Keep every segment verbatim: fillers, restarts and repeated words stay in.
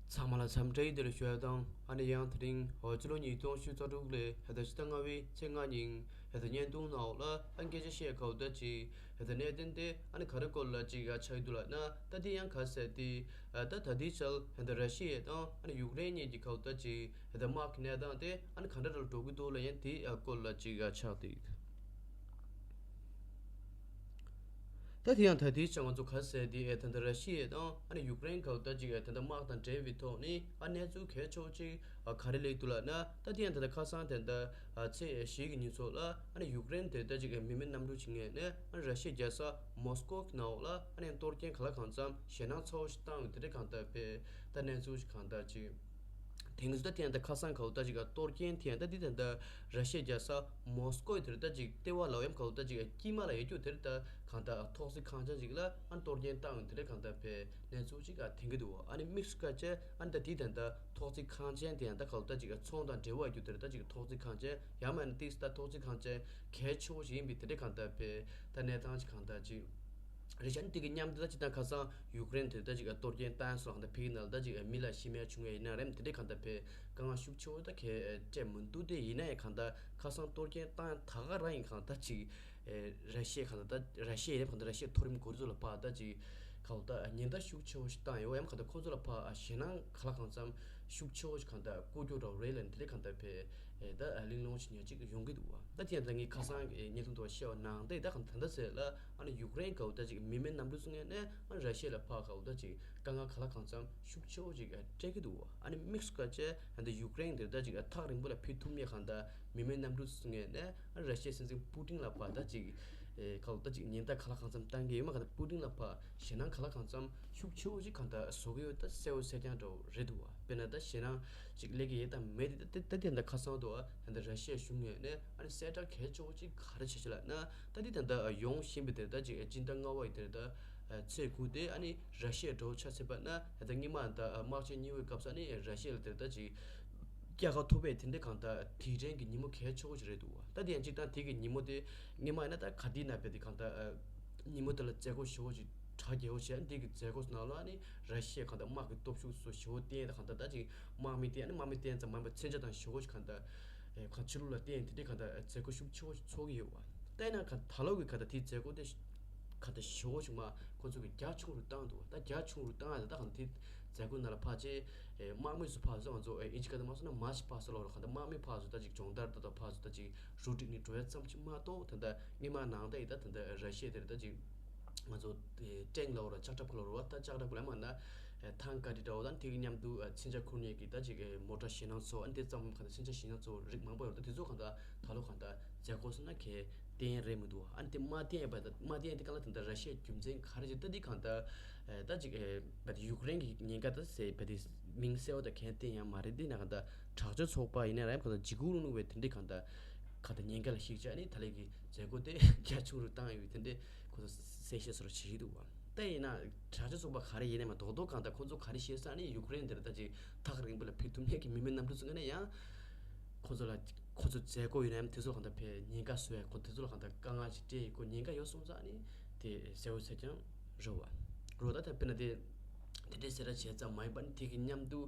ཚང་མ་ལ་འཚམས་འདྲི་བདེ་ལེགས་ཞུ་ཡ་དང་། ཨ་ནི་ཡང་དེ་རིང་འོ་སྤྱི་ལོ་ཉིས་སྟོང་ཉི་ཤུ་རྩ་དྲུག་ལོའི་ཧེ་ད་ཕྱི་ཟླ་ལྔ་པའི་ཚེས་ལྔ་ཉིན་ཧེ་ད་བརྙན་ཐུང་ནང་འོག་ལ་ཨ་སྐད་ཆ་བཤད་ག་བ་ད་ཅིག་ཧེ་ད་གནད་དོན་དེ་ཨ་ནི་ག་རེ་སྐོར་ལ་ཅིག་ཡ་ཆགས་ཡོད་འདུག་ལབ་ན། ད་དེ་ཡང་ག་ཟེར་དེ་ཨ་ད་ད་ལྟའི་ཆར་ཧེ་ད་ར་ཤི་ཡ་དང་ཨ་ནི་ཡུཀ་རེན་གཉིས་ཀྱི་ག་བ་ད་ཅིག་ཧེ་ད་དམག་གི་གནས་སྟངས་དེ་ཨ་ནི་ག་འདྲ་རུ་འགྲོ་གི་འདུག་ལབ་ཡ་དེ་ཨ་སྐོར་ལ་ཅིག་ཡ་ཆགས་འདུག་ད་དེ་ཡང་ད་ལྟའི་ཆར་ང་ཚོ་ག་ཟེར་དེ་ཨེ་ད་ལྟ་ར་ཤི་ཡ་དང་ཨ་ནི་ཡུཀ་རེན་ག་བ་ད་ཅིག་ཨེ་ད་ལྟ་དམག་དང་འབྲེལ་བའི་ཐོག་ནས་ཨ་གནས་ཚུལ་གལ་ཆེ་བོ་ཅིག་ཨ་ག་རེ་སླེབས་འདུག་ལབ་ན། ད་དེ་ཡང་ད་ལྟ་ཁ་སང་དེ་ད་ཨ་ཚེས་བཞི་གི་ཉིན་ཚོ་ལ་ཨ་ནི་ཡུཀ་རེན་དེ་ད་ཅིག་ཨེ་མི་མེད་གནམ་གྲུ་ཅིག་ངོས་ནས་ཨ་ནི་ར་ཤི་ཡའི་རྒྱལ་ས་མོ་སི་ཀོ་གི་ནང་འོག་ལ་ཨ་ནི་གཏོར་སྐྱོན་ག་ལ་གང་འཚམ་ཞེད་སྣང་ཚ་བོ་ཞིག་བཏང་ཡོད་དེ་འདྲ་གང་ལྟར་བས་ད་གནས་ཚུལ་ཞིག་གང་ལྟར་ཅིག་དེང་སང་ད་ཐེངས་ད་ཁ་སང་ག་བ་ད་ཅིག་ག་གཏོར་སྐྱོན་དེ་ཡང་ད་འདི་ད་ལྟ་ར་ཤི་ཡའི་རྒྱལ་ས་མོ་སི་ཀོ་ཡི་དེར་ད་ཅིག་ལྟེ་བ་ལ་ཡང་ག་བ་ད་ཅིག་དཀྱིལ་མ་ལ་ཡོད་རྒྱུ་དེར་ད་གང་ད་ཐོག་བརྩེགས་ཁང་ཆེན་ཅིག་ལ་ཨ་གཏོར་སྐྱོན་བཏང་ཡོད་དེ་རེད་གང་ད་བས་གནས་ཚུལ་ཅིག་ག་ཐེངས་གི་འདུག་ཨ་ནི་དམིགས་སུ་བཀར་བྱས་ཨ་ནི་ད་འདི་ད་ལྟ་ཐོག་བརྩེགས་ཁང་ཆེན་དེ་ཡང་ད་ག་བ་ད་ཅིག་ཚོང་དང་འབྲེལ་བ་ཡོད་རྒྱུ་དེར་ད་ཅིག་ཐོག་བརྩེགས་ཁང་ཆེན་ཡང་མིན་ན་ཏིག་ད་ཐོག་བརྩེགས་ཁང་ཆེན་གལ་ཆེ་བོ་ཞིག་ཡིན་པའི་དེ་རེད་གང་ད་བས་ད་གནས་སྟངས་ཅིག་གང་ད་ཅིག་རེད་ཤག་ཨ་ནི་དེ་གི་མཉམ་དུ་ད་ཅི་ད་ཁ་སང་ཡུཀ་རེན་དེ་ད་ཅིག་གཏོར་སྐྱོན་བཏང་སོང་། ད་ཕ་གི་ནང་ལ་ད་ཅིག་མི་ལ་ཤི་རྨས་བྱུང་ཡ་ཡིན་ན་རེད། དེ་འདྲའི་གང་ལྟར་བས་དཀའ་ངལ་ཤུགས་ཆེ་བོ་ད་གལ་སྤྲད་མི་འདུག་དེ་ཡིན་ན་ཡང་གང་ལྟར་ཁ་སང་གཏོར་སྐྱོན་བཏང་ཡ་ད་ག་རང་ཡིན། གང་ལྟར་ཅིག་ར་ཤི་ཡ་གང་ལྟར་ད་ར་ཤི་ཡ་རེད། གང་ལྟར་ར་ཤི་ཡའི་མཐོ་རིམ་འགོ་གཙོ་ལ་ཕར་ད་ཅིག་གང་ལྟར་ཉེན་བརྡ་ཤུགས་ཆེ་བོ་ཞིག་བཏང་ཡོད། ཡང་གང་ལྟར་ཁོ་ཚོ་ལ་ཕར་ཞེད་སྣང་ག་ལ་གང་འཚམ་ཤུགས་ཆེ་བོ་ཞིག་གང་ལྟར་བསྐུལ་རྒྱུ་འདྲ་བོ་རེད་ལབ་ནས་དེ་འདྲའི་གང་ལྟར་བས་ད་གླེང་སློང་ཞིག་ཉག་གཅིག་ཡོང་གི་འདུག་བ། ད་དེ་ཡང་ད་ངས་ཁ་སང་བརྙན་ཐུང་དུ་བཤད་པ་ནང་བཞིན་ད་གང་ལྟར་ད་ལྟ་ཟེར་ལ་ཨ་ནི་ཡུཀ་རེན་ག་བ་ད་ཅིག་མི་མེད་གནམ་གྲུ་ཚུགས་མཁན་ནས་ཨ་ནི་ར་ཤི་ཡ་ལ་ཕར་ག་བ་ད་ཅིག་དཀའ་ངལ་ག་ལ་གང་འཚམ་ཤུགས་ཆེ་བོ་ཅིག་སྤྲད་ཀྱི་འདུག་བ། ཨ་ནི་དམིགས་སུ་བཀར་བྱས་ཨ་ནི་ཡུཀ་རེན་དེ་ད་ཅིག་ཐག་རིང་པོ་ལ་ཕུད་ཐུབ་མཁན་གང་ལྟར་མི་མེད་གནམ་གྲུ་ཚུགས་མཁན་ནས་ཨ་ནི་ར་ཤི་ཡའི་སྲིད་འཛིན་པུ་ཏིན་ལ་ཕར་ད་ཅིག་ཨེ་ག་བ་ད་ཅིག་ཉེན་བརྡ་ག་ལ་གང་འཚམ་བཏང་གི་ཡོད་མ། གང་ལྟར་པུ་ཏིན་ལ་ཕར་ཞེད་སྣང་ག་ལ་གང་འཚམ་ཤུགས་ཆེ་བོ་ཅིག་གང་ལྟར་བཟོ་གི་ཡོད། ད་གསལ་བོ་གསལ་རྐྱང་འདྲ་བོ་རེད་འདུག་བ། དཔེར་ན་ད་ཞེད་སྣང་ཅིག་སླེབས་ཀྱི་ཡོད་དམ་མེད་དེ་ད་ད་དེ་འདྲ་ཁ་སང་དུ་ད་ལྟ་ར་ཤི་ཡ་གཞུང་ངོས་ནས་ཨ་ནི་གསལ་བསྒྲགས་གལ་ཆེ་བོ་ཅིག་ག་རེ་བྱས་ཤག་ལབ་ན། ད་འདི་ད་ལྟ་ཡོང་བཞིན་པའི་དེར་ད་ཅིག་སྤྱི་ཟླ་ལྔ་པ་ཡི་དེར་ད་ཚེས་དགུ་དེ་ཨ་ནི་ར་ཤི་ཡ་འདྲ་བོ་ཆ་བཞག་པ་ན་ད་སྔོན་མ་ད་དམག་ཆེན་གཉིས་པའི་སྐབས་སུ་ཨ་ནི་ར་ཤི་ཡ་ལ་དེར་ད་ཅིག་རྒྱལ་ཁ་ཐོབ་པའི་དེ་འདྲའི་གང་ལྟར་དེ་རིང་གི་ཉིན་མོ་གལ་ཆེ་བོ་ཞིག་རེད་འདུག་བ། ད་དེ་ཡང་གཅིག་དང་དེ་གི་ཉིན་མོ་དེ་སྔོན་མ་ཡིན་ན་ད་ག་དུས་ན་བས་དེ་གང་ལྟར་ཉིན་མོ་དེ་ལ་མཛད་སྒོ་ཞེ་བོ་ཞིག་གྲ་རྒྱས་པོ་བྱས། འདི་གི་མཛད་སྒོ་ནང་ལ་ཨ་ནི་ར་ཤི་ཡའི་གང་ལྟར་དམག་གི་སྟོབས་ཤུགས་སོགས་ཞེ་བོ་བསྟན། ད་གང་ལྟར་ད་ཅིག་དམག་མི་བསྟན། ཨ་ནི་དམག་མི་བསྟན་ཙམ་མ་ཡིན་པར་མཚོན་ཆ་དང་ཞེ་བོ་ཞིག་གང་ལྟར་ཨེ་གང་ཕྱི་ལོགས་ལ་བསྟན། དེ་འདྲའི་གང་ལྟར་མཛད་སྒོ་ཤུགས་ཆེ་བོ་ཞིག་ཚོགས་ཀྱི་ཡོད་བ། ད་ཡིན་ན་གང་ད་ལོ་གི་གང་ལྟར་དེའི་མཛད་སྒོ་དེ་གང་ལྟར་ཞེ་བོ་ཞིག་མ་ཁོ་ཚོ་གི་རྒྱ་ཆུང་རུ་བཏང་འདུག་ད་རྒྱ་ཆུང་རུ་བཏང་ཡ་ད་གང་དེ་མཛད་སྒོ་ནང་ལ་ཕར་ཅིག་ཨེ་དམག་མི་ཚོ་ཕར་ཚུར་ང་ཚོ་ཨེ་ཨིན་ཇི་སྐད་དུ་མ་སོང་ན་མཱ་ཆི་ཕར་ཚུར་ལབ་རོགས། གང་ལྟར་དམག་མི་ཕར་ཚུར་ད་ཅིག་སྦྱོང་བརྡར་ད་ད་ཕར་ཚུར་ད་ཅིག་རུ་སྒྲིག་ནས་འགྲོ་ཡ་ཙམ་ཅིག་མ་གཏོགས། ད་ལྟ་སྔོན་མ་ནང་ལྟར་ཡིན་ད་ད་ལྟ་ར་ཤི་ཡ་དེར་ད་ཅིག་ང་ཚོ་ཨེ་ཊེང་ལབ་རོགས། ལྕགས་ཁྲབ་ཁུ་ལབ་རོགས། ད་ལྕགས་ཁྲབ་ཁུ་ལ་མ་ན་ཨེ་ཐང་ཀ་དེ་འདྲ་བོ་དང་དེ་གི་མཉམ་དུ་ཨེ་མཚོན་ཆ་ཁུར་མཁན་གྱི་ད་ཅིག་ཨེ་མོ་ཊ་ཞེད་སྣང་ཚོགས། ཨ་ནི་དེ་ཙམ་གང་ལྟར་མཚོན་ཆ་ཞེད་སྣང་ཚོགས་རིགས་མང་པོ་ཡོད་རེད། ད་དེ་ཚོ་གང་ལྟར་ད་ལོ་གང་ལྟར་མཛད་སྒོ་སོང་ན་གལ་གཏན་རེད་མི་འདུག་ཨ་ནི་དེ་མ་བསྟན་པ་ད་མ་བསྟན་དེ་ག་ལ་དེ་འདྲ་ར་ཤི་ཡའི་རྒྱུ་མཚན་ག་རེ་བྱས། ད་འདི་གང་ལྟར་ཨེ་ད་ཅིག་ཨེ་བ་དེ་ཡུཀ་རེན་གྱི་ཉེན་ཁ་ད་ཟེར་བ་དེ་མིང་གསལ་བོ་ད་གང་བསྟན་ཡང་མ་རེད། འདི་ན་གང་ལྟར་དྲག་སྤྱོད་ཚོགས་པ་ཡིན་ན་རེད། གང་ལྟར་འཇིགས་སྐུལ་རིང་ལུགས་པའི་དེ་འདྲའི་གང་ལྟར་གང་ལྟར་ཉེན་ཁ་ལ་གཞིགས་བྱས་ཨ་ནི་ད་ལན་གྱི་མཛད་སྒོ་དེ་རྒྱ་ཆུང་རུ་བཏང་ཡོད་པའི་དེ་འདྲའི་ཁོ་ཚོ་གསལ་བཤད་བཟོ་འདྲ་བྱེད་ཀྱི་འདུག་བ། ད་ཡིན་ན་དྲག་སྤྱོད་ཚོགས་པ་ག་རེ་ཡིན་ནའི་མ་རྡོག་རྡོག་གང་ལྟར་ཁོ་ཚོ་ག་རེ་བཤད་ས་ནི་ཡུཀ་རེན་དེར་ད་ཅིག་ཐག་རིང་པོ་ལ་ཕུད་ཐུབ་མཁན་གྱི་མི་མེད་གནམ་གྲུ་ཚུགས་མཁན་ན་ཡང་ཁོ་ཚོ་ལ་ཁོ་ཚོ་མཛད་སྒོ་ཡིན་ནའི་དེ་ཚོ་ལ་གང་ལྟར་ཕན་ཉེན་ཁ་བཟོ་ཡ། ཁོ་དེ་ཚོ་ལ་གང་ལྟར་དཀའ་ངལ་ཅིག་སྤྲད་ཡོད། ཁོ་ཉེན་ཁ་ཡོད་སོང་ཙང་ནི་དེ་གསལ་བོ་གསལ་རྐྱང་རེད་བ། རོ་ད་ད་དཔེར་ན་དེ་དེ་འདྲའི་གསལ་བསྒྲགས་བྱས་ཙམ་མ་ཡིན་པར་ནི་དེ་གི་མཉམ་དུ་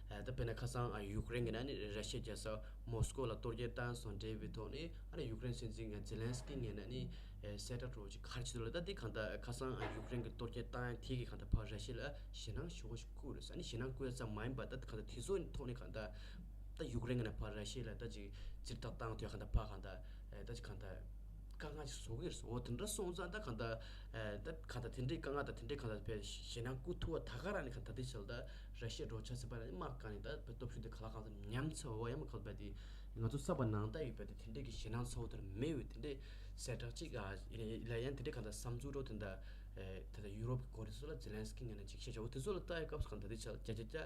ཨ་ད་དཔེར་ན་ཁ་སང་ཨ་ཡུཀ་རེན་གྱི་ནང་ནས་ར་ཤི་ཡའི་རྒྱལ་ས་མོ་སི་ཀོ་ལ་གཏོར་སྐྱོན་བཏང་སོང་འབྲེལ་བའི་ཐོག་ནས་ཨ་ནི་ཡུཀ་རེན་སྲིད་འཛིན་ཛེ་ལན་སི་ཀི་ངོས་ནས་ནི་ཨེ་གསལ་བསྒྲགས་འདྲ་བོ་ཅིག་ག་རེ་བྱས་འདུག་ལབ། ད་དེ་གང་ལྟར་ཁ་སང་ཨ་ཡུཀ་རེན་གྱི་གཏོར་སྐྱོན་བཏང་ཡ་དེ་གི་གང་ལྟར་ཕར་ར་ཤི་ཡ་ལ་ཞེད་སྣང་ཞེ་པོ་ཞིག་བསྐུལ་རེད་ཟེར། ཨ་ནི་ཞེད་སྣང་བསྐུལ་ཡ་ཙམ་མ་ཡིན་པར་ད་གང་ལྟར་དེ་ཚོ་ཐོག་ནས་གང་ལྟར་ད་ཡུཀ་རེན་གྱི་ནང་ཕར་ར་ཤི་ཡ་ལ་ད་ཅིག་ཅིག་ལྟ་སྟངས་དེ་གང་ལྟར་ཕར་གང་ལྟར་ཨེ་ད་ཅིག་གང་ལྟར་དཀའ་ངལ་ཅིག་བཟོ་གི་རེད་ཟེར། འོ་དེ་འདྲ་སོང་ཙང་ད་གང་ལྟར་ཨེ་ད་གང་ལྟར་དེ་འདྲའི་དཀའ་ངལ་དང་དེ་འདྲའི་གང་ལྟར་ཕར་ཞེད་སྣང་བསྐུལ་ཐུབ་པ་ད་ག་རང་ནས་གང་ལྟར་དེ་ཆ་ལ་ད་ར་ཤི་ཡ་འདྲ་བོ་ཆ་ཟིན་པ་ན་དམག་སྒང་ནས་ད་སྟོབས་ཤུགས་དེ་ག་ལ་གང་ལྟར་ཉམས་ཚར་བ་ཡང་མ་ག་ལ་བས་དེ་ང་ཚོ་གསར་པ་ནང་ལྟར་ཡོད་པའི་དེ་དེ་འདྲའི་གི་ཞེད་སྣང་ཚ་བོ་དེ་མེད་པའི་དེ་འདྲའི་གསལ་བསྒྲགས་ཅིག་ཨ་ཡིན་ལ་ཡང་དེ་འདྲའི་གང་ལྟར་བསམ་ཚུལ་འདྲ་བོ་དེ་འདྲ་ཨེ་ད་ལྟ་ཡུ་རོབ་ཀྱི་འགོ་ཁྲིད་ཚོ་ལ་ཛེ་ལན་སི་ཀི་ངོས་ནས་ཅིག་བཤད་བྱ། འོ་དེ་ཚོ་ལ་ལྟ་ཡི་སྐབས་སུ་གང་ལྟར་དེ་ཆ་ལ་བརྒྱ་ཆ་བརྒྱ་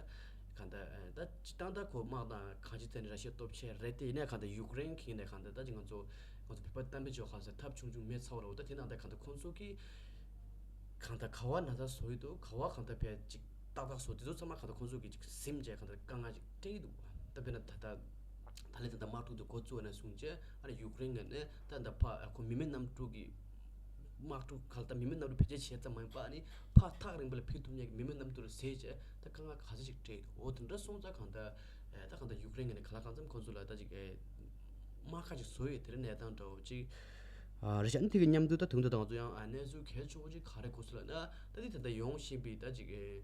གང་ལྟར་ཨེ་ད་སྤྱིར་བཏང་ད་ཁོ་དམག་དང་གང་ཅི་དེ་ནས་ར་ཤི་ཡ་སྟོབས་ཆེ་རེད། དེ་ཡིན་ནའི་གང་ལྟར་ཡུཀ་རེན་གྱི་ནས་གང་ལྟར་ད་ཅིག་ང་ཚོ་ང་ཚོ་བོད་པ་གཏམ་དཔེ་བརྗོད་གང་ཟེར་ཐབས་ཆུང་ཆུང་མེ་ཚ་བོ་ལ། འོ་ད་དེ་ནང་ལྟར་གང་ལྟར་ཁོང་ཚོ་གིས་གང་ལྟར་ག་བ་ན་ཚ་བཟོ་ཡི་འདུག་ག་བ་གང་ལྟར་ཕར་ཅིག་ཏག་ཏག་བཟོ། དེ་ཚོ་ཚང་མ་གང་ལྟར་ཁོང་ཚོ་གིས་ཅིག་ཟིན་བྱས་གང་ལྟར་དཀའ་ངལ་ཅིག་སྤྲད་ཀྱི་འདུག་ད་དཔེར་ན་ད་ལྟ་ད་ལན་ད་ལྟ་དམག་འཁྲུག་དེ་འགོ་བཙུགས་ནས་བཟུང་བྱས་ཨ་ནི་ཡུཀ་རེན་ངོས་ནས་ད་ལྟ་ཕར་ཁོ་མི་མེད་གནམ་གྲུ་གི་ དམག་འཁྲུག་ག་ལ་ད་མི་མེད་གནམ་གྲུ་བེད་སྤྱོད་བྱས་ཙམ་མ་ཡིན་པ་ཨ་ནི་ཕར་ཐག་རིང་པོ་ལ་ཕུད་ཐུབ་མཁན་གྱི་མི་མེད་གནམ་གྲུ་ལ་བཟོས་བྱས་ད་དཀའ་ངལ་ག་ཚོད་ཅིག་འཕྲད་ཡོད་འདུག་འོ་དེ་འདྲ་སོང་ཙང་གང་ལྟར་ད་གང་ལྟར་ཡུཀ་རེན་ངོས་ནས་ག་ལ་གང་འཚམ་ཁོང་ཚོ་ལ་ད་ཅིག་དམག་ཁ་ཅིག་བཟོ་ཡོད་དེ་རིང་གནས་སྟངས་འདྲ་བོ་ཅིག་ཨ་རེད་ཤག་དེ་གི་མཉམ་དུ་ད་དུང་ད་ང་ཚོ་ཡང་ཨ་གནས་ཚུལ་གལ་ཆེ་བོ་ཅིག་ག་རེ་གོ་སོང་ལབ་ན་ད་དེ་ད་ལྟ་ཡོང་བཞིན་པའི་ད་ཅིག་ཨེ་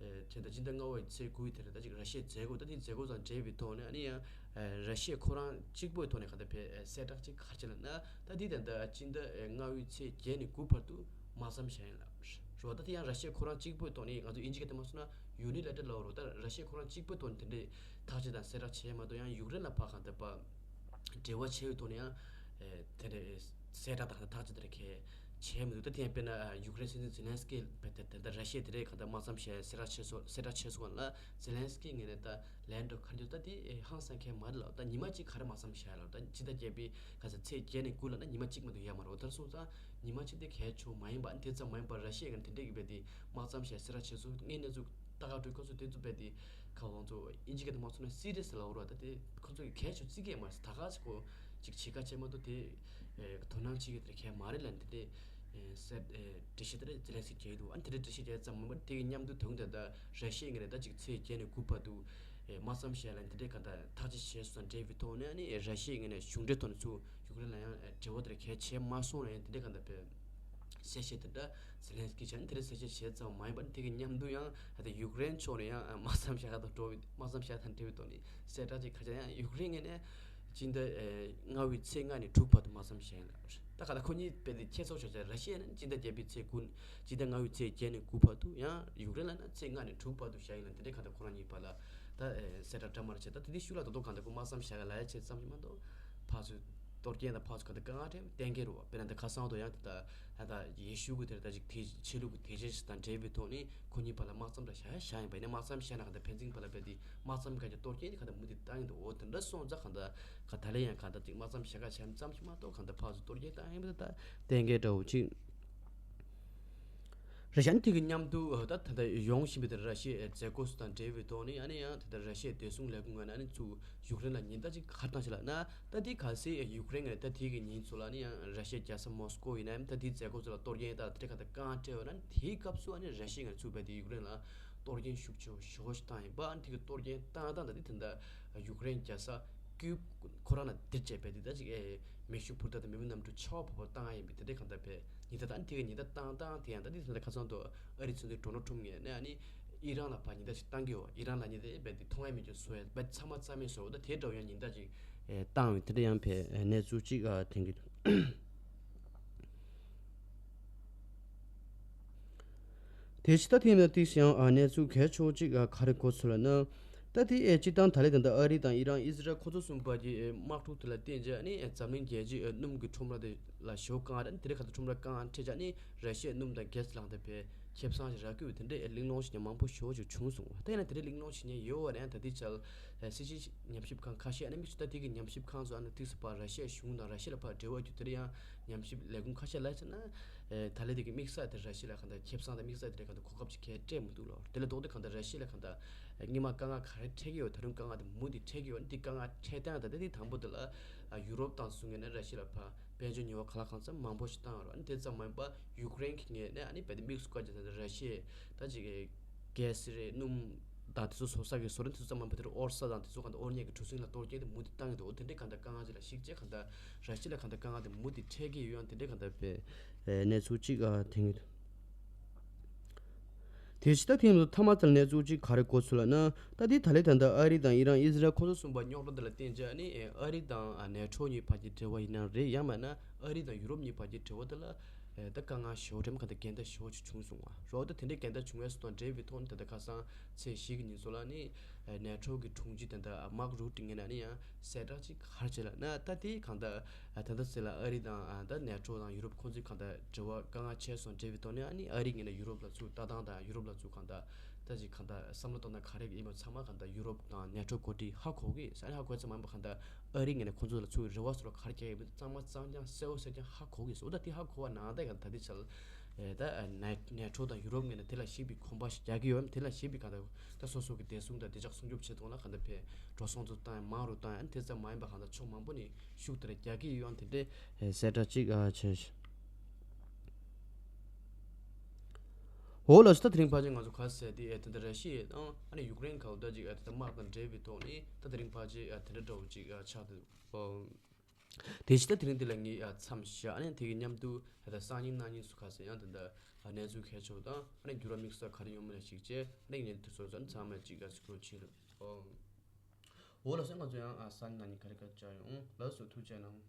ད་ལྟ་སྤྱི་ཟླ་ལྔ་པའི་ཚེས་དགུ་ཡི་དེ་རེད་ད་ཅིག་ར་ཤི་ཡའི་མཛད་སྒོ་ད་དེ་མཛད་སྒོ་དང་འབྲེལ་བའི་ཐོག་ནས་ཨ་ནི་ཡང་ཨེ་ར་ཤི་ཡ་ཁོ་རང་གཅིག་པོའི་ཐོག་ནས་ག་ད་ཕེ་ཨེ་གསལ་བསྒྲགས་ཅིག་ག་རེ་བྱས་ལབ་ན་ད་དེ་ད་ལྟ་སྤྱི་ཟླ་ཨེ་ལྔ་པའི་ཚེས་བརྒྱད་ནས་དགུ་བར་དུ་དམག་མཚམས་བཞག་ཡིན་ལབ་རེད་བ། ད་དེ་ཡང་ར་ཤི་ཡ་ཁོ་རང་གཅིག་པོའི་ཐོག་ནས་ང་ཚོ་དབྱིན་ཇི་སྐད་དུ་མ་སོང་ན་ཡུ་ནི་ལེ་ཊེཌ་ལབ་རོ། ད་ར་ཤི་ཡ་ཁོ་རང་གཅིག་པོའི་ཐོག་ནས་དེ་འདྲའི་ཐག་གཅོད་དང་གསལ་བསྒྲགས་བྱས་མ་གཏོགས་ཡང་ཡུཀ་རེན་ལ་ཕར་ག་ད་ཕ་འབྲེལ་བ་བྱས་པའི་ཐོག་ནས་ཡང་ཨེ་དེ་འདྲའི་གསལ་བསྒྲགས་དང་ཐག་གཅོད་དེ་འདྲ་གས་བྱས་མི་འདུག་ད་དེ་ཡང་དཔེར་ན་ཡུཀ་རེན་སྲིད་འཛིན་ཛེ་ལན་སི་ཀི་དཔེ་དེ་དེ་ལྟར་ར་ཤི་ཡས་དེ་འདྲའི་གང་ལྟར་དམག་མཚམས་བཞག་གསལ་བསྒྲགས་བྱས་སོང་གསལ་བསྒྲགས་བྱས་སོང་ལ་ཛེ་ལན་སི་ཀི་ངོས་ནས་ད་ལན་འགྲོ་ཁ་འགྱུར་ད་དེ་ཧང་སང་མཁན་མ་རེད་ལབ། ད་ཉི་མ་གཅིག་ག་རེ་དམག་མཚམས་བཞག་ལབ། ད་སྤྱི་ཟླ་བརྒྱད་པའི་ག་ས་ཚེས་བརྒྱད་ནས་དགུ་ལབ་ན་ཉི་མ་གཅིག་མ་གཏོགས་ཡོད་མ་རེད། འོ་དེར་སོང་ཙང་ཉི་མ་གཅིག་དེ་གལ་ཆེ་མ་ཡིན་པ་དེ་ཙམ་མ་ཡིན་པར་ར་ཤི་ཡ་ངོས་ནས་དེ་འདྲའི་གི་དཔེ་དེ་དམག་མཚམས་བཞག་གསལ་བསྒྲགས་བྱས་སོང་ངས་གནས་ཚུལ་ལྟ་ག་འགྲོ་ཁོ་ཚོ་དེ་ཚོ་དཔེ་དེ་ག་བང་ཚོ་དབྱིན་ཇི་སྐད་དུ་དམག་ཚོ་ན་སི་རི་ཡས་ལབ་རོགས་ད་དེ་ཁོ་ཚོ་གི་གལ་ཆེ་བརྩི་གི་མ་རེད། ད་ག་ཅིག་གོ་ཅིག་བྱེད་ཁ་བྱེད་མ་གཏོགས་དེ་དོ་སྣང་བྱེད་ཀྱི་དེ་གལ་མ་རེད་ལབ་དེ་དེ་སེ་འགྲེལ་བཤད་དེ་རེད་ཛི་ལན་སི་ཀི་བྱས་འདུག་ཨ་ནི་དེ་འདྲ་འགྲེལ་བཤད་བྱས་ཙམ་མ་མ་དེ་གི་མཉམ་དུ་དུང་དེ་ད་ར་ཤི་ཡའི་ངོས་ནས་ད་ཅིག་ཚེས་བརྒྱད་ནས་དགུ་བར་དུ་དམག་མཚམས་བཞག་ལབ་དེ་འདྲའི་ག་ད་ཐག་གཅོད་བྱས་སོང་དང་འབྲེལ་བའི་ཐོག་ནས་ཨ་ནི་ར་ཤི་ཡའི་ངོས་ནས་གཞུང་འབྲེལ་ཐོག་ནས་ཚུར་ཡུཀ་རེན་ལ་ཡང་འབྲེལ་བ་དེ་འདྲ་གལ་ཆེ་མ་སོང་ན་ཡང་དེ་འདྲའི་ག་ད་བས། གསལ་བཤད་དེ་འདྲ་ཛེ་ལན་སི་ཀི་བྱས་ནས་དེ་རིང་གསལ་བཤད་བྱས་ཙམ་མ་ཡིན་པར་དེ་གི་མཉམ་དུ་ཡང་ད་ལྟ་ཡུཀ་རེན་ཕྱོགས་ནས་ཡང་དམག་མཚམས་བཞག་དང་འགྲོ་བའི་དམག་མཚམས་བཞག་དང་འབྲེལ་བའི་ཐོག་ནས་གསལ་བསྒྲགས་ཅིག་ཁ་ཆེ་ཡང་ཡུཀ་རེན་ངོས་ནས་སྤྱི་ཟླ་ལྔ་པའི་ཚེས་ལྔ་ནས་དྲུག་བར་དུ་དམག་མཚམས་བཞག་ཡིན་ལབ་རེད། ད་ག་ད་ཁོ་གཉིས་དཔེ་དེ་ཁྱད་མཚར་ཤོས་ཆགས་ར་ཤི་ཡ་ནས་སྤྱི་ཟླ་བརྒྱད་པའི་ཚེས་དགུ་སྤྱི་ཟླ་ལྔ་པའི་ཚེས་བརྒྱད་ནས་དགུ་བར་དུ་ཡང་ཡུཀ་རེན་ལ་ན་ཚེས་ལྔ་ནས་དྲུག་བར་དུ་བཞག་ཡིན་ལབ་དེ་འདྲའི་ག་ད་ཁོ་རང་གཉིས་བར་ལ་ད་གསལ་བསྒྲགས་འདྲ་མ་རེད་བྱས། ད་དེ་དུས་ཤུགས་ལ་ད་དུང་ག་ད་ཁོ་དམག་མཚམས་བཞག་ག་ལ་ཡ་བྱས་ཙམ་ཞིག་མ་གཏོགས་ཕར་ཚུར་གཏོར་སྐྱོན་དང་ཕར་ཚུར་ག་ད་དཀའ་ངལ་འཕྲད་གཏན་འཁེལ་རུ་བ་དཔེར་ན་ད་ཁ་སང་དུ་ཡང་དེ་ད་ད་ད་ཡེ་ཤུ་གི་དེར་ད་ཅིག་དེ་ཆོས་ལུགས་ཀྱི་དེ་བྱས་ཤིག་དང་འབྲེལ་བའི་ཐོག་ནས་ཁོ་གཉིས་བར་ལ་དམག་མཚམས་ར་བཞག་བཞག་ཡིན་པ་ཡིན་ན་དམག་མཚམས་བཞག་ན་ག་ད་ཕན་ཚུན་བར་ལ་བས་དེ་དམག་མཚམས་ག་ཅིག་གཏོར་སྐྱོན་དེ་ག་ད་མུ་མཐུད་བཏང་ཡིན་འདུག་འོ་དེ་འདྲ་སོང་ཙང་ག་ད་ག་ད་ལས་ཡང་ག་ད་ཅིག་དམག་མཚམས་བཞག་ག་བྱས་ཙམ་ཞིག་མ་གཏོགས་ག་ད་ཕར་ཚུར་གཏོར་སྐྱོན་བཏང་ཡིན་པ་ད་གཏན་འཁེལ་འདྲ་བོ་ཅིག་རེད་ཤག་དེ་གི་མཉམ་དུ་ད་ད་ལྟ་ཡོང་བཞིན་པའི་དེ་ར་ཤི་ཡའི་མཛད་སྒོ་སོགས་དང་འབྲེལ་བའི་ཐོག་ནས་ཨ་ནི་ཡང་ད་ལྟ་ར་ཤི་ཡའི་བདེ་སྲུང་ལས་ཁུངས་ངོས་ནས་ཨ་ནི་ཚུར་ཡུཀ་རེན་ལ་ཉེན་བརྡ་ཅིག་ག་རེ་བཏང་ཤག་ལབ་ན། ད་དེ་གལ་སྲིད་ཡུཀ་རེན་ངོས་ནས་ད་དེ་གི་ཉིན་ཚོ་ལ་ཨ་ནི་ཡང་ར་ཤི་ཡའི་རྒྱལ་ས་མོ་སི་ཀོ་ཡིན་ནའང་ད་དེའི་མཛད་སྒོ་ཚོ་ལ་གཏོར་སྐྱོན་ད་དེ་ག་ད་དཀའ་ངལ་འཕྲད་ཡོད་ན་དེའི་སྐབས་སུ་ཨ་ནི་ར་ཤི་ཡ་ངོས་ནས་ཚུར་བས་དེ་ཡུཀ་རེན་ལ་གཏོར་སྐྱོན་ཤུགས་ཆེ་བོ་ཞེ་པོ་ཞིག་བཏང་ཡིན་པ། ཨ་ནི་དེ་གི་གཏོར་སྐྱོན་བཏང་སྟངས་ད་དེ་ད་ལྟ་ཡུཀ་རེན་རྒྱལ་ས་ཀིབ་ཁོ་རང་ལ་དེར་བྱས་པའི་དེ་ད་ཅིག་ཨེ་མེ་ཤུགས་འཕུར་མདའ་དང་མེ་མདའི་གནམ་གྲུ་ཆར་པ་བབས་བབས་བཏང་ཡ་ཡིན་པས། དེ་འདྲའི་གང་ལྟར་བས་ཉེན་བརྡ་ད་ཨ་ནི་དེ་ག་ཉེན་བརྡ་བཏང་སྟངས་དེ་ཡང་ད་དེ་ད་ལྟ་ཁ་སང་དུ་ཨ་རིའི་སྲིད་འཛིན་ཌོ་ནལ་ཊམ་ངོས་ནས་ཨ་ནི་ཨི་རན་ལ་ཕར་ཉེན་བརྡ་ཅིག་བཏང་གི་ཡོད། ཨི་རན་ལ་ཉེན་བརྡ་ཨེ་བས་དེ་མཐོང་ཡ་མེད་ཅིག་བཟོ་ཡ་བས་ཚང་མ་རྩ་མེད་བཟོ་ཡ་ད་དེ་འདྲ་བོ་ཡང་ཉེན་བརྡ་ཅིག་ཨེ་བཏང་བས་དེ་འདྲ་ཡང་བས་ཨེ་གནས་ཚུལ་ཅིག་ཨ་ཐོན་གྱི་འདུག་དེ་ཕྱི་ད་ཐེངས་ན་ཏིག་ཡང་གནས་ཚུལ་གལ་ཆེ་བོ་གཅིག་ག་རེ་གོ་ཚུལ་ལ་ན། ད་དེ་ཨེ་སྤྱི་བཏང་ད་ལས་ད་ལྟ་ཨ་རི་དང་ཨི་རན་ཨི་ཟི་རལ་ཁོ་ཚོ་གསུམ་པ་གྱི་དམག་འཁྲུག་དེ་ལ་བརྟེན་རྗེས་ནི་འཛམ་གླིང་རྒྱལ་སྤྱིའི་སྣུམ་གྱི་ཁྲོམ་ར་དེ་ལ་ཞེ་པོ་དཀའ་ངལ་དེ་རིང་ཁ་ཐུག་ཁྲོམ་ར་དཀའ་ངལ་འཕྲད་རྗེས་ནི་ར་ཤི་ཡའི་སྣུམ་དང་གྷེ་སི་ལངས་ཏེ་བས་ཁེ་བཟང་ཞིག་རག་གི་ཡོད་དེ་འདྲའི་གླེང་སློང་ཞིག་ཀྱང་མང་པོ་ཞེ་པོ་ཅིག་བྱུང་སོང་བ། ད་ཡིན་ན་དེ་འདྲའི་གླེང་སློང་བྱེད་མཁན་ཡོད་པ་རེད། ད་དེ་ཆར་སྲིད་ཇུས་ཉམས་ཞིབ་ཁང་ཁ་ཤས་ཨ་ནི་དམིགས་སུ་ད་དེ་གི་ཉམས་ཞིབ་ཁང་ཚོ་ཨ་ནི་ཏིག་སི་པ་ར་ཤི་ཡའི་གཞུང་དང་ར་ཤི་ཡ་ལ་ཕར་འབྲེལ་བ་རྒྱུ་དེ་རིང་ཡང་ཉམས་ཞིབ་ལས་ཁུངས་ཁ་ཤས་ལ་ཕྱིན་ན། ཨེ་ད་ལན་དེ་གི་དམིགས་བསལ་དེ་ར་ཤི་ཡ་ལ་གང་ལྟར་ཁེ་བཟང་དང་དམིགས་བསལ་དེ་འདྲ་གང་ལྟར་གོ་སྐབས་ཅིག་གང་ཡང་སྤྲད་མི་འདུག་ལོ། དེ་ལས་ལྡོག་སྟེ་གང་ལྟར་ར་ཤི་ཡ་ལ་གང་ལྟར་ཨེ་སྔོན་མ་དཀའ་ངལ་ག་རེ་འཕྲད་ཀྱི་ཡོད། ད་རུང་དཀའ་ངལ་དེ་མུ་མཐུད་འཕྲད་ཀྱི་ཡོད། འདི་དཀའ་ངལ་འཕྲད་སྟངས་ད་ལྟ་དེ་དང་པོ་དེ་ལ་ཨ་ཡུ་རོབ་དང་ཚོགས་ངོས་ནས་ར་ཤི་ཡ་ལ་ཕར་དཔལ་འབྱོར་ཉེས་པ་ག་ལ་གང་འཚམ་མང་པོ་ཞིག་བཏང་ཡོད་རེད། ཨ་ནི་དེ་ཙམ་མ་ཡིན་པར་ཡུཀ་རེན་གྱི་ངོས་ནས་ཨ་ནི་རྦད་དེ་དམིགས་སུ་བཀར་རྗེས་ད་ལྟ་ར་ཤི་ཡས་ད་ཅིག་གྷེ་སི་རེད། སྣུམ་དང་དེ་ཚོ་བཟོ་ས་གི་བཟོ་རིགས་དེ་ཚོ་ཙམ་མ་ཡིན་པར་དེར་དབོར་ས་དང་དེ་ཚོ་གང་ལྟར་དབོར་མཁན་གྱི་གྲུ་གཟིངས་ལ་གཏོར་སྐྱོན་དེ་མུ་མཐུད་བཏང་གི་འདུག་འོ་དེ་འདྲའི་གང་ལྟར་དཀའ་ངལ་ཅིག་ལ་གཞིགས་བྱས་གང་ལྟར་ར་ཤི་ཡ་ལ་གང་ལྟར་དཀའ་ངལ་དེ་མུ་མཐུད་འཕྲད་ཀྱི་ཡོད། ཡང་དེ་འདྲའི་གང་ལྟར་པའི་གནས་ཚུལ་ཅིག་ཨ་ཐོན་གྱི་འདུག་དེ་ཕྱི་ད་ཐེངས་མཐའ་མ་དེར་གནས་ཚུལ་ཅིག་ག་རེ་གོ་ཚུལ་ལ་ན། ད་དེ་ད་ལན་ད་ལྟ་ཨ་རི་དང་ཨི་རན་ཨི་ཟི་རལ་ཁོ་ཚོ་གསུམ་པ་རྙོག་དྲ་འདི་ལ་བརྟེན་བྱས་ནི་ཨ་རི་དང་ནེ་ཊོ་གཉིས་བར་གྱི་འབྲེལ་བ་ཡིན་ན་རེད། ཡང་མིན་ན་ཨ་རི་དང་ཡུ་རོབ་གཉིས་བར་གྱི་འབྲེལ་བ་དེ་ལ་ཨེ་ད་དཀའ་ངལ་ཞེ་པོ་འདྲ་མ་གང་ལྟར་འགལ་ཟླ་ཞེ་པོ་ཅིག་བྱུང་སོང་བ་རོགས། ད་དེ་འདྲའི་འགལ་ཟླ་བྱུང་བའི་སོ་དང་འབྲེལ་བའི་ཐོག་ནས་ད་ལྟ་ཁ་སང་ཚེས་བཞི་གི་ཉིན་སོ་ལ་ནི་ཨེ་ནེ་ཊོ་གི་དྲུང་ཆེ་ད་ལྟ་མཱག་རུ་ཊི་ངོས་ནས་ནི་ཡང་གསལ་བསྒྲགས་ཅིག་ག་རེ་བྱས་ལབ་ན། ད་དེ་གང་ལྟར་ཨ་ད་ལྟ་ཚེ་ལ་ཨ་རི་དང་ཨ་ད་ནེ་ཊོ་དང་ཡུ་རོབ་ཁོང་ཚོའི་གང་ལྟར་འབྲེལ་བ་དཀའ་ངལ་ཆེ་སོང་འབྲེལ་བའི་ཐོག་ནས་ཨ་ནི་ཨ་རི་ངོས་ནས་ཡུ་རོབ་ལ་ཚུར་ལྟ་སྟངས་དང་ཡུ་རོབ་ལ་ཚུར་གང་ལྟར་ད་ཅིག་གང་ལྟར་བསམ་བློ་གཏོང་སྟངས་ག་རེ་ཡིན་པ་ཚང་མ་གང་ལྟར་ཡུ་རོབ་དང་ནེ་ཊོ་འགོ་ཁྲིད་ཧ་གོ་གི་ཡོད་ས་ནས་ཧ་གོ་ཚང་མ་ཡིན་པ་གང་ལྟར་ཨ་རི་ངོས་ནས་ཁོང་ཚོ་ལ་ཚུར་རེ་བ་སོགས་ག་རེ་རྒྱག་ཡོད་པ་ཚང་མ་གཙང་རྐྱང་གསལ་པོ་གསལ་རྐྱང་ཧ་གོ་གི་ཡོད་ས། འོ་ད་དེ་ཧ་གོ་བ་ནང་ད་ཡང་ད་དེ་ཆར་ཨེ་ད་ནེ་ནེ་ཊོ་དང་ཡུ་རོབ་ངོས་ནས་དེ་ལ་ཞིབ་པའི་གོམ་པ་ཞིག་རྒྱག་གི་ཡོད། དེ་ལ་ཞིབ་པའི་གང་ལྟར་ད་སོ་སོ་གི་བདེ་སྲུང་དང་བདེ་འཇགས་སྲུང་སྐྱོབ་བྱེད་སྟངས་ལ་གང་ལྟར་ཕན་འགྲོ་སོང་ཚོ་བཏང་ཡང་མང་རུ་བཏང་ཡང་དེ་ཙམ་མ་ཡིན་པ་གང་ལྟར་ཕྱོགས་མང་པོ་ནས་ཤུགས་དེ་ལ་རྒྱག་གི་ཡོད། དེ་འདྲའི་གསལ་བསྒྲགས་ཅིག་ཨ་བྱས། འོ་ལགས་སོ། ད་དེ་རིང་ཕལ་ཆེར་ང་ཚོ་ག་རེ་ཟེར་དེ་ཨ་དེ་འདྲ་ར་ཤི་ཡ་དང་ཨ་ནི་ཡུཀ་རེན་ག་ལ་ད་ཅིག་ཨ་དེ་འདྲ་དམག་དང་འབྲེལ་བའི་ཐོག་ནས་ད་དེ་རིང་ཕལ་ཆེར་ཨ་དེ་འདྲ་འདྲ་བོ་ཅིག་ཨ་ཆགས་འདུག་ཨོ། དེ་ཕྱི་ད་དེ་རིང་འདི་ལ་ངས་ཨ་མཚམས་བཞག་ཨ་ནི་དེ་གི་མཉམ་དུ་ད་ལྟ་སང་ཉིན་གནངས་ཉིན་སུ་ག་ཚོད་ཡང་ད་ལྟ་ཨ་གནས་ཚུལ་གལ་ཆེ་བ་དང་ཨ་ནི་འགྱུར་བ་དམིགས་བསལ་ག་རེ་ཡོང་མིན་ལ་གཞིགས་བྱས་ཨ་ནི་ངས་དེ་ཚོ་ཚོ་ཚང་མ་ཅིག་ཨ་སྐྱོར་བྱེད་རོགས། ཨོ། འོ་ལགས་སོ། ང་ཚོ་ཡང་ཨ་སང་ཉིན་གནངས་ཉིན་ག་རེ་ག་རེ་བྱ་ཡོང་། ལགས་སོ། ཐུགས་རྗེ་གནང་།